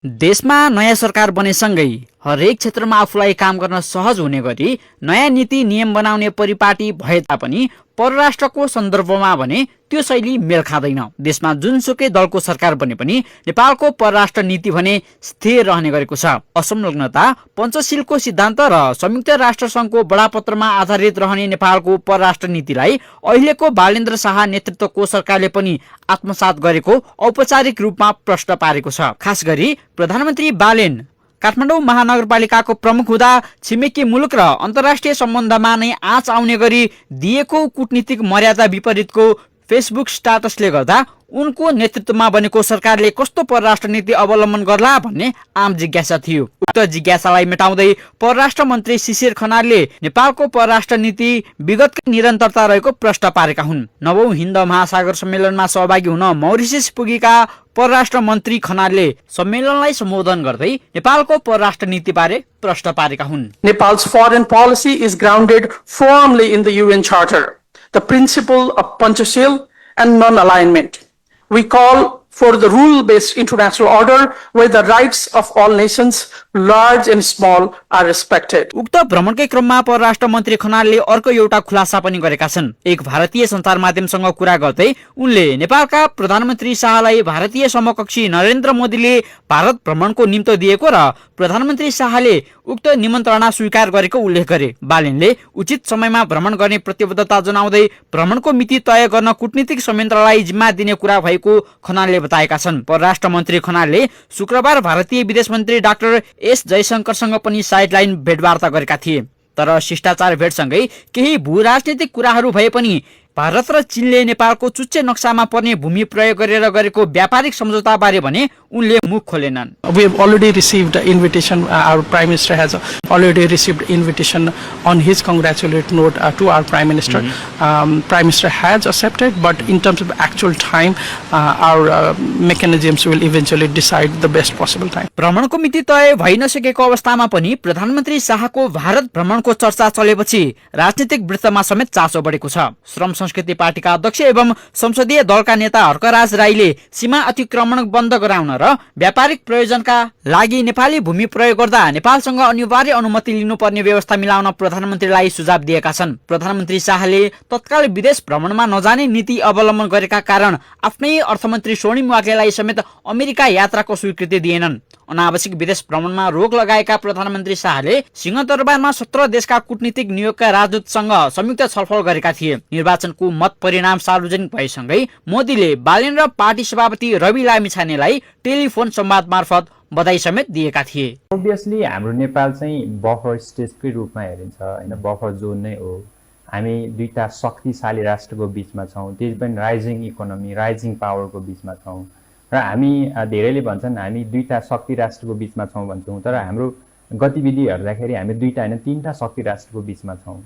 देशमा नयाँ सरकार बनेसँगै हरेक क्षेत्रमा आफूलाई काम गर्न सहज हुने गरी नयाँ नीति नियम बनाउने परिपाटी भए तापनि परराष्ट्रको सन्दर्भमा भने त्यो शैली मेल खाँदैन। देशमा जुनसुकै दलको सरकार बने पनि नेपालको परराष्ट्र नीति भने स्थिर रहने गरेको छ। असंलग्नता, पञ्चशीलको सिद्धान्त र संयुक्त राष्ट्र संघको बडापत्रमा आधारित रहने नेपालको परराष्ट्र नीतिलाई अहिलेको बालेन्द्र शाह नेतृत्वको सरकारले पनि आत्मसात गरेको औपचारिक रूपमा प्रश्न पारेको छ। खास गरी प्रधानमन्त्री बालेन काठमाडौँ महानगरपालिकाको प्रमुख हुँदा छिमेकी मुलुक र अन्तर्राष्ट्रिय सम्बन्धमा नै आँच आउने गरी दिएको कूटनीतिक मर्यादा विपरीतको फेसबुक स्ट्याटसले गर्दा उनको नेतृत्वमा बनेको सरकारले कस्तो परराष्ट्र नीति अवलम्बन गर्ला भन्ने आम जिज्ञासा थियो। उक्त जिज्ञासालाई मेटाउँदै परराष्ट्र मन्त्री शिशिर खनालले नेपालको परराष्ट्र नीति विगतकै निरन्तरता रहेको प्रश्न पारेका हुन्। नवौं हिन्द महासागर सम्मेलनमा सहभागी हुन मौरिसियस पुगेका परराष्ट्र मन्त्री खनालले सम्मेलनलाई सम्बोधन गर्दै नेपालको परराष्ट्र नीतिबारे प्रश्न पारेका हुन्। Nepal's foreign policy is grounded firmly in the UN Charter, the principle of Panchashil and non-alignment. We call for the rule-based international order where the rights of all nations, large and small, are respected. उक्त भ्रमणकै क्रममा परराष्ट्र मन्त्री खनालले अर्को एउटा खुलासा पनि गरेका छन्। एक भारतीय सञ्चार माध्यमसँग कुरा गर्दै उनले नेपालका प्रधानमन्त्री शाहलाई भारतीय समकक्षी नरेन्द्र मोदीले भारत भ्रमणको निम्तो दिएको र प्रधानमन्त्री शाहले उक्त निमन्त्रणा स्वीकार गरेको उल्लेख गरे। बालेनले उचित समयमा भ्रमण गर्ने प्रतिबद्धता जनाउँदै भ्रमणको मिति तय गर्न कूटनीतिक संयन्त्रलाई जिम्मा दिने कुरा भएको खनालले बताएका छन्। परराष्ट्र मन्त्री खनालले शुक्रबार भारतीय विदेश मन्त्री डाक्टर एस जयशंकरसँग पनि साइडलाइन भेटवार्ता गरेका थिए। तर शिष्टाचार भेटसँगै केही भू राजनीतिक कुराहरू भए पनि भारत र चीनले नेपालको चुच्चे नक्सामा पर्ने भूमि प्रयोग गरेर गरेको व्यापारिक सम्झौता बारे भने उनले मुख खोलेनन्। We have already received invitation. Our Prime Minister has already received invitation on his congratulatory note to our Prime Minister. Prime Minister has accepted, but in terms of actual time, our mechanisms will eventually decide the best possible time. भ्रमणको मिति तय भइ नसकेको अवस्थामा पनि प्रधानमन्त्री शाहको भारत भ्रमणको चर्चा चलेपछि राजनीतिक वृत्तमा समेत चासो बढेको छ। श्रम संस्कृति पार्टीका अध्यक्ष एवं संसदीय दलका नेता हर्कराज राईले सीमा अतिक्रमण बन्द गराउन र व्यापारिक प्रयोजनका लागि नेपाली भूमि प्रयोग गर्दा नेपालसँग अनिवार्य अनुमति लिनुपर्ने व्यवस्था मिलाउन प्रधानमन्त्रीलाई सुझाव दिएका छन्। प्रधानमन्त्री शाहले तत्काल विदेश भ्रमणमा नजाने नीति अवलम्बन गरेका कारण आफ्नै अर्थमन्त्री स्वर्णिम वाग्लेलाई समेत अमेरिका यात्राको स्वीकृति दिएनन्। अनावश्यक विदेश भ्रमणमा रोक लगाएका प्रधानमन्त्री शाहले सिंहदरबारमा 17 देशका कूटनीतिक नियोगका राजदूतसँग संयुक्त छलफल गरेका थिए। निर्वाचनको मत परिणाम सार्वजनिक भएसँगै मोदीले बालेन र पार्टी सभापति रवि लामिछानेलाई टेलिफोन संवाद मार्फत बधाई समेत दिएका थिए। ओभियसली हाम्रो नेपाल चाहिँ बफर स्टेटकै रूपमा हेरिन्छ हैन, बफर जोन नै हो। हामी दुईटा शक्तिशाली राष्ट्रको बीचमा छौं, त्यही पनि राइजिङ इकोनोमी, राइजिङ पावरको बीचमा छौं र हामी धेरैले भन्छन् हामी दुईटा शक्ति राष्ट्रको बीचमा छौं भन्छौं, तर हाम्रो गतिविधि हेर्दाखेरि हामी दुईटा हैन तीनटा शक्ति राष्ट्रको बीचमा छौं।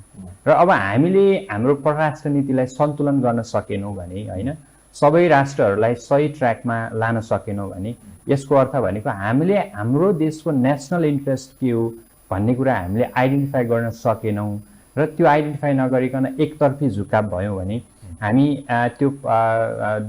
र अब हामीले हाम्रो परराष्ट्र नीतिलाई सन्तुलन गर्न सकेनौं भने हैन, सबै राष्ट्रहरूलाई सही ट्र्याकमा लान सकेनौं भने यसको अर्थ भनेको हामीले हाम्रो देशको नेशनल इन्ट्रेस्ट के हो भन्ने कुरा हामीले आइडेन्टिफाई गर्न सकेनौं र त्यो आइडेन्टिफाई नगरिकन एकतर्फी झुकाव भयो भने हामी त्यो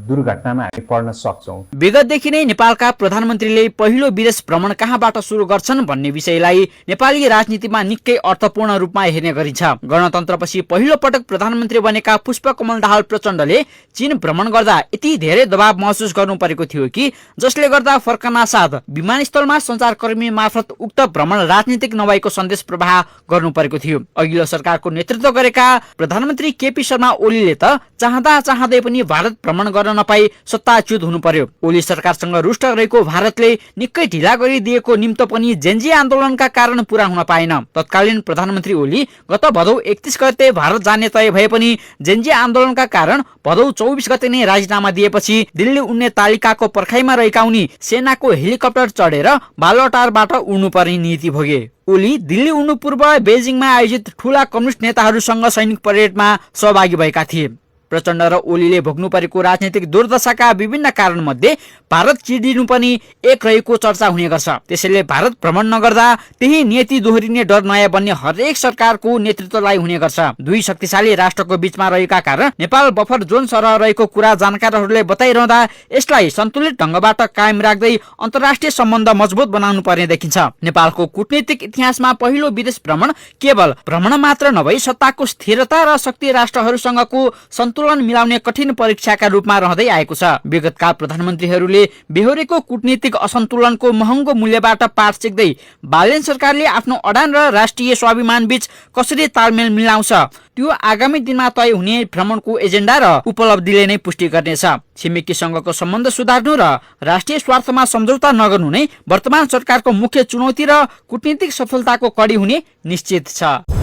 दुर्घटनामा हामी पर्न सक्छौं। विगतदेखि नै नेपालका प्रधानमन्त्रीले पहिलो विदेश भ्रमण कहाँबाट सुरु गर्छन् भन्ने विषयलाई नेपाली राजनीतिमा निकै अर्थपूर्ण रूपमा हेर्ने गरिन्छ। गणतन्त्रपछि पहिलो पटक प्रधानमन्त्री बनेका पुष्पकमल दाहाल प्रचण्डले चीन भ्रमण गर्दा यति धेरै दबाव महसुस गर्नु परेको थियो कि जसले गर्दा फर्कनासाथ विमानस्थलमा सञ्चारकर्मी मार्फत उक्त भ्रमण राजनीतिक नभएको सन्देश प्रवाह गर्नु परेको थियो। अघिल्लो सरकारको नेतृत्व गरेका प्रधानमन्त्री केपी शर्मा ओलीले त चाहँदा चाहँदै पनि भारत भ्रमण गर्न नपाई सत्ताच्युत हुनु पर्यो। ओली सरकारसँग रुष्ट रहेको भारतले निकै ढिला गरिदिएको निम्तो पनि जेन्जी आन्दोलनका कारण पूरा हुन पाएन। तत्कालीन प्रधानमन्त्री ओली गत भदौ 31 गते भारत जाने तय भए पनि जेन्जी आन्दोलनका कारण भदौ 24 गते नै राजीनामा दिएपछि दिल्ली उड्ने तालिकाको पर्खाइमा रहेका उनी सेनाको हेलिकप्टर चढेर बालुवाटारबाट उड्नु पर्ने नीति भोगे। ओली दिल्ली उड्नु पूर्व बेजिङमा आयोजित ठूला कम्युनिस्ट नेताहरूसँग सैनिक परेडमा सहभागी भएका थिए। प्रचण्ड र ओलीले भोग्नु परेको राजनीतिक दुर्दशाका विभिन्न कारणमध्ये भारत चिर्दिनु पनि एक रहेको चर्चा हुने गर्छ। त्यसैले भारत भ्रमण नगर्दा त्यही नीति दोहोरिने डर नयाँ बन्ने हरेक सरकारको नेतृत्वलाई हुने गर्छ। दुई शक्तिशाली राष्ट्रको बीचमा रहेका कारण नेपाल बफर जोन सरह रहेको कुरा जानकारहरूले बताइरहँदा यसलाई सन्तुलित ढंगबाट कायम राख्दै अन्तर्राष्ट्रिय सम्बन्ध मजबुत बनाउनु पर्ने देखिन्छ। नेपालको कूटनीतिक इतिहासमा पहिलो विदेश भ्रमण केवल भ्रमण मात्र नभई सत्ताको स्थिरता र शक्ति राष्ट्रहरूसँगको सन्तुलन मिलाउने कठिन परीक्षाका रूपमा रहँदै आएको छ। विगतका प्रधानमन्त्रीहरूले बेहोरेको कूटनीतिक असन्तुलनको महँगो मूल्यबाट पाठ सिक्दै बालेन सरकारले आफ्नो अडान र राष्ट्रिय स्वाभिमान बीच कसरी तालमेल मिलाउँछ त्यो आगामी दिनमा तय हुने भ्रमणको एजेन्डा र उपलब्धिले नै पुष्टि गर्नेछ। छिमेकीसँगको सम्बन्ध सुधार्नु र राष्ट्रिय स्वार्थमा सम्झौता नगर्नु नै वर्तमान सरकारको मुख्य चुनौती र कूटनीतिक सफलताको कडी हुने निश्चित छ।